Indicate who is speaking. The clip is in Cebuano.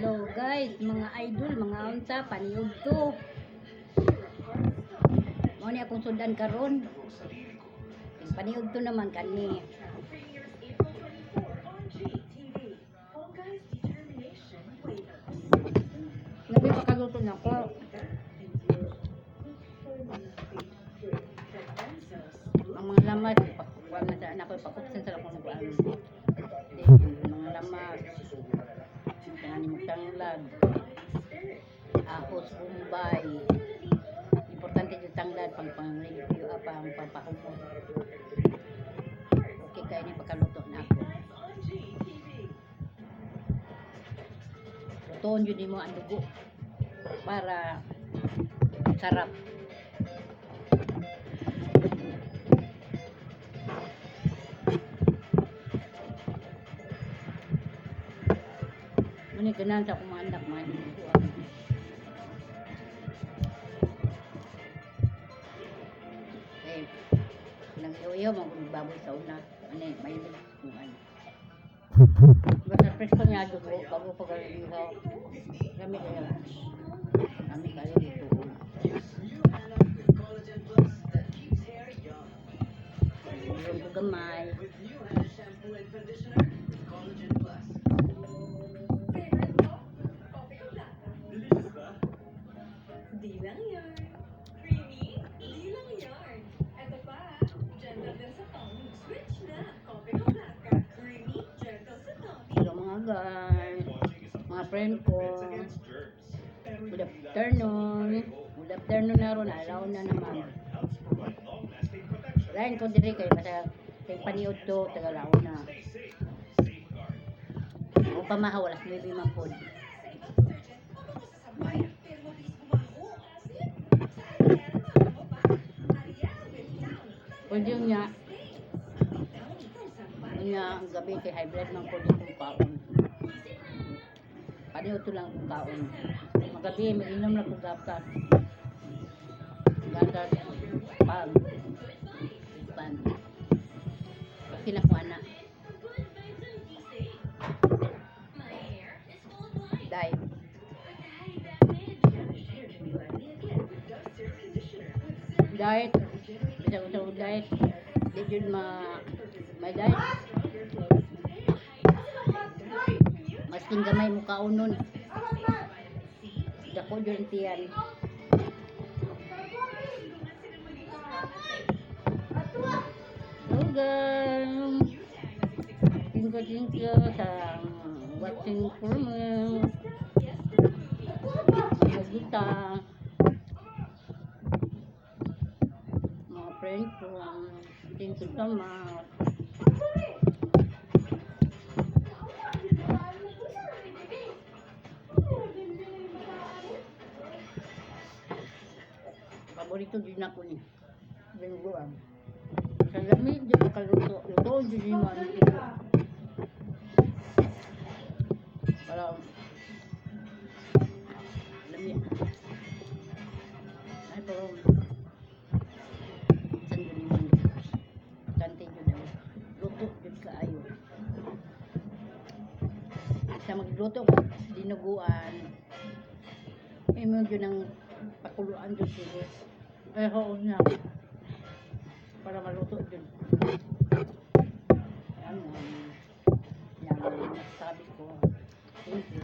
Speaker 1: Hello guys, mga idol, mga unta, paniud to. Mao ni akong sudan karon. Paniud to naman kani.
Speaker 2: Premieres April 24 on GTV. Hawkeye's determination wavers.
Speaker 3: Nabi pakaluto na ko.
Speaker 1: Ang mga lamas, pakuan na sa anak ko, pakupsan sa akong kuan. Di, mga lamas. Kani mo tanglad. Ahos, bombay. Importante yung tanglad pang pang pang pampahumot. Okay kayo ni pagkaluto na ako.
Speaker 2: On GTV.
Speaker 1: Lutoon yun mo ang dugo para sarap. Muna ganahan sa akong mga anak, mga dugo. Eh, nag-iyaw mga baboy sa una. Ano eh, mahilig kung ano. Basta presko niya dugo, bago pa galihaw. Kami kayo. Kami kayo dito.
Speaker 4: With Collagen Plus that keeps hair young.
Speaker 1: Meron ko gamay.
Speaker 4: With new Hannah shampoo and conditioner with Collagen Plus.
Speaker 2: Favorite ko? Kopiko Plata.
Speaker 4: Delicious ba?
Speaker 2: Di lang yarn. Creamy? Di lang yarn. Eto pa, gentle din sa tummy. Switch na. Kopiko Plata. Creamy, gentle sa tummy.
Speaker 1: Hello mga guys. Mga friend ko. Good afternoon. Good afternoon na ron. Alaw na naman. Lain ko diri kay basta kay paniud to taga na. O pamahaw alas 9 man pod.
Speaker 2: Sa ibang detergent, mabango sa sampay, pero mabilis bumaho. Asin? Sa Ariel, mabango pa. Ariel with Downy.
Speaker 1: Pwede niya,
Speaker 2: Stains. Downy from sampay.
Speaker 1: niya ang gabi kay high blood man pod akong kaon. Paniud to lang akong kaon. Magabi mainom na kong gatas. Gatas pag pan. Okay na ko ana.
Speaker 2: Good vibes on D-Safe. My hair is full of life.
Speaker 1: Dai.
Speaker 2: But high damage.
Speaker 4: Damaged hair can be lively again with Dove Serum Conditioner with serum
Speaker 1: Diet.
Speaker 4: that regenerates
Speaker 1: Bisag sa diet. Di jud ma may diet.
Speaker 4: stronger flow smooth hair.
Speaker 1: Masking gamay mo kaonon. Dako jud ang tiyan. Hello guys. Thank you sa watching for me. Nagita. Mga friend ko. Thank you so much. Paborito din ako ni. Dinuguan. Sa lami, di ko kaluto. Luto, di din mo ang dugo. Para lami. Ay, pero saan yun yung Kante yun daw. Luto jud kaayo. Sa magluto ko, dinuguan. Ay mo yun ang pakuluan jud siguro. Ay, oo na. Para maluto jud. Yan, yan ang nasabi ko. Thank you.